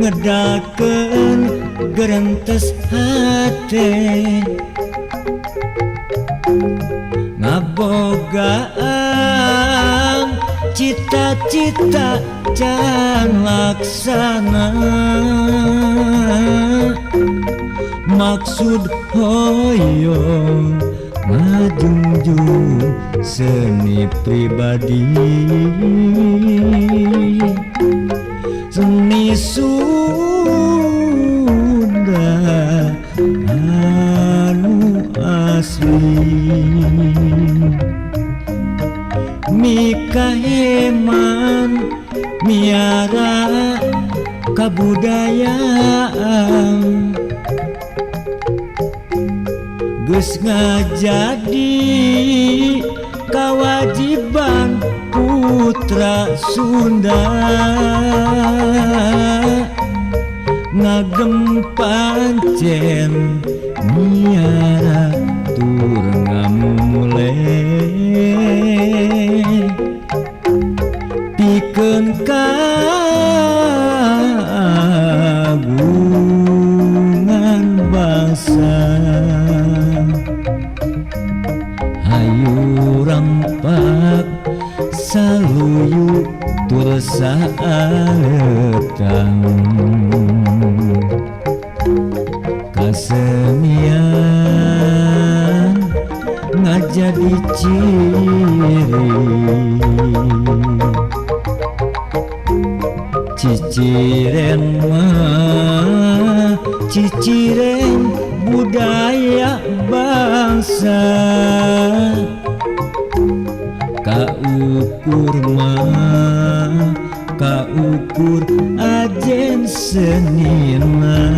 Ngedakeun gerentes hate, ngabogaan cita-cita can laksana. Maksud hoyong ngajungjung seni pribadi, seni Sunda anu asli. Mikaheman miara kabudayaan geus ngajadi kawajiban putra Sunda. Ngagem pancen miara tur ngamumule pikeun kagungan bangsa. Hayu rampak saluyu tur saeutang, kasenian ngajadi ciri. Ciciren mah ciciren budaya bangsa, kaukur mah kaukur ajen senina.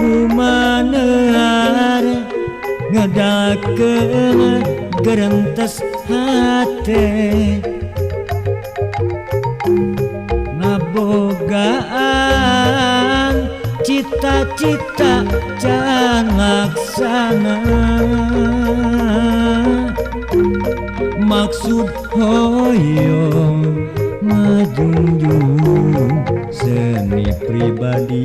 Kumanear ngedakeun gerentes hate, ngabogaan cita-cita can laksana. Maksud hoyong ngajungjung seni pribadi,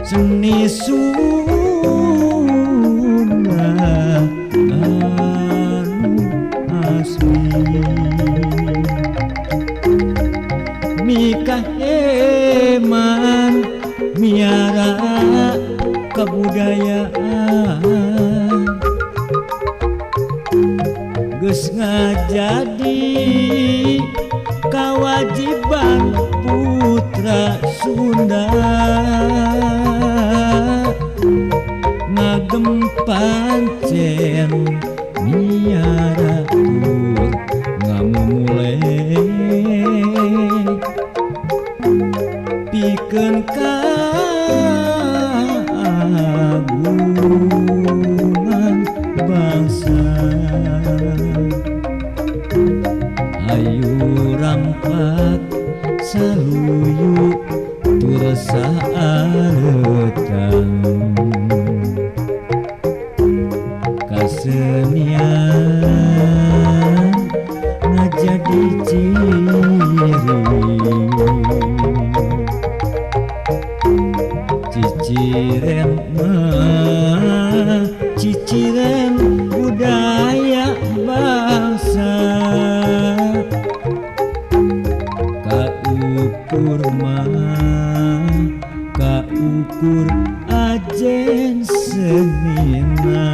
seni Sunda anu asli. Mikaheman miara kabudayaan geus ngajadi kawajiban putra Sunda. Ngagem pancen miara tur ngamumule pikeun kagungan bangsa. Hayu rampak saluyu tur saeutang, kasenian ngajadi ciri. Ciciren mah ciciren budaya bangsa, kaukur mah kaukur ajen senina.